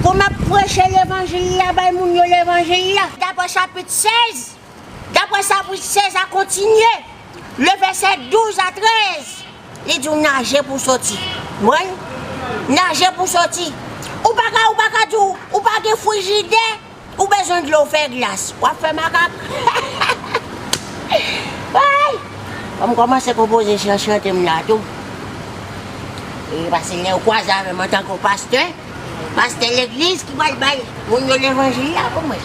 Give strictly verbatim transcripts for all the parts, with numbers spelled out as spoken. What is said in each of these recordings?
Pou m ap preche levanjil la, bay moun yo levanjil la. Daprè chapit sèz, daprè chapit sèz a kontinye, le vèsè douz a trèz, li di w naje pou soti. Mwen, naje pou soti. Ou pa ka, ou pa ka di w, ou pa gen frijidè, ou bezwen dlo fè glas. W ap fè makak. Ay! Fò m kòmanse konpoze chan chante m la tou. E, paske lè yo kwaze avè m antanke yon pastè, pastè legliz ki pral bay moun yo levanjil la pou mwen.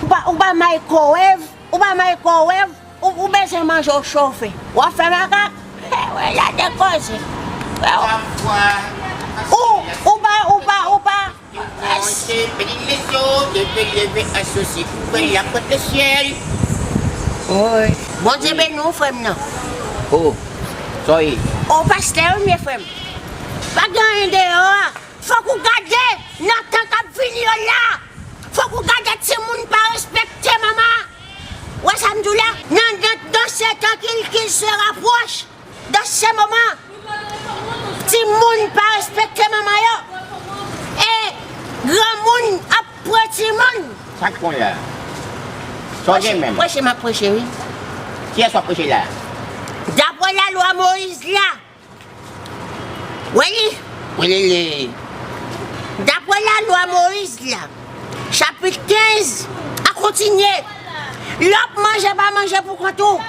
Ou pa, ou pa microwave, ou pa microwave, ou, ou bezwen manje w chofe. W ap fè makak. Wè, la de koze. Wè, ou, ou pa, ou pa, ou pa. Monte, beni leso, leve, leve, asosi, ouvè lapòt le syèl. Wi. Bondye beni w, frè m nan. Oh, sorry. O, pastè, wi, men frè m. Pa gen anyen deyò a. Fòk ou gade nan tan k ap vini yo la. Fòk ou gade timoun pa respekte manman. Wè sa m di w la? Nan, nan, dans ces temps qu'il, qu'il se rapproche. Dans ces moments, timoun pa respekte manman yo. E granmoun ap pran timoun. Sa k pran la? Sa w gen menm? Preche, m ap preche, wi. Kiyès w ap preche la? Daprè lalwa Moyiz la. Wi. Wi, li, li. Daprè lalwa Moyiz la, chapit kenz a kontinye. Lè w ap manje, pa manje pou kont ou.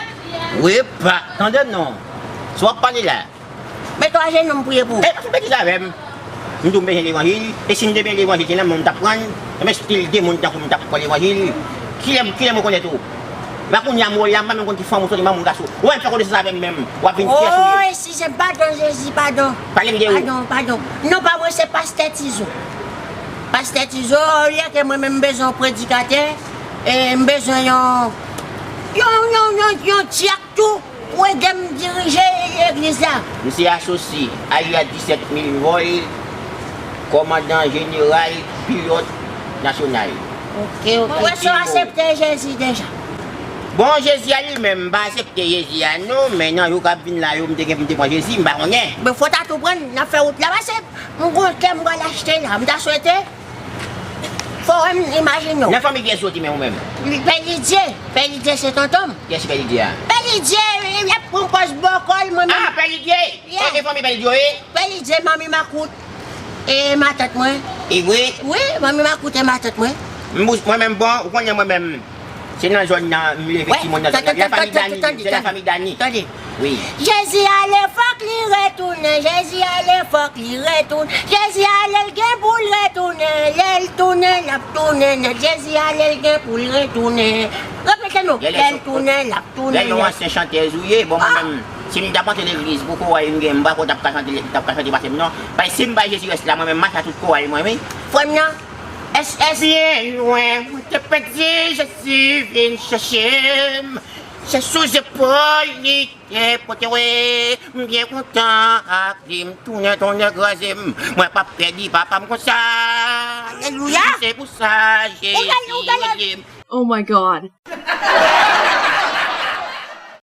Wi, pa. Tande non. Si w ap pale la. Mete w ajenou, m priye pou ou. E, pa fè betiz avè m. M di w m bezwen levanjil. E si m te bezwen levanjil, se nan men w m t ap pran l. Enben, stil de moun tankou m t ap pran levanjil. Kilè, kilè m rekonèt ou? Ba kounye a m wè w la, m pa menm konn ki fanm ou soti, manman w gason. Ou wè m fè konesans avè m menm. W ap vin fyè sou li. Oh, eskize m, padon, Jezi, padon. Pale m de ou. Padon, padon. Non pa mwen, se pastè Tizo. Pastè Tizo, olye ke mwen menm m bezwen yon predikatè, e m bezwen yon, yon, yon, yon, yon dyak tou pou ede m dirije legliz la. Misye Asosi, alyas disèt mil vòl, kòmandan jeneral, pilòt nasyonal. Ok, ok. Mwen wè si w aksepte Jezi deja. Bon, Jezi a li menm, m pa aksepte Jezi a non, men nan jou k ap vin la yo, m te gen pou m te pran Jezi, m pa konnen. Men fò w ta tou pran l, n ap fè wout la pase. M gon kè m pral achte la, m ta swete. Fò w wè m imajine w. Nan fanmi kiyès ou soti menm ou menm? Pè Lidye. Pè Lidye se tonton m. Kiyès Pè Lidye a? Pè Lidye, l ap pran pòz bòkò l, mwen menm. Ah, Pè Lidye! Yeah. Ok, fanmi Pè Lidye, wi. Pè Lidye, manmi makout. E matant mwen. E vre? Wi, manmi makout e matant mwen. M, mwen menm, bon, ou konnen mwen menm. Se nan zòn nan, m leve timoun nan zòn nan. La fanmi Dani, se la fanmi Dani. Tande. Wi. Jezi ale, fòk li retounen. Jezi ale, fòk li retounen. Jezi ale, l gen pou l retounen. Lè l tounen, l ap tounen nèt. Jezi ale, l gen pou l retounen. Repete non. Lè l tounen, l ap tounen nèt. Lè l yon ansyen chantèz ou ye, bon, mwen menm, si m t ap antre legliz pou koray m gen, m pa kwè w t ap ka chante, t ap ka chante pase m non. Paske si m bay Jezi rès la, mwen menm, m mache a tout koray mwen, wi. Frè m nan. Byen lwen, mwen te pèdi, Jezi vin chèche m. Se sou zepòl li te pote w, m byen kontan ak li, m tounen tonnè kraze m. Mwen p ap pèdi papa m konsa. Alelouya. Se pou sa Jezi rele m. Oh my God.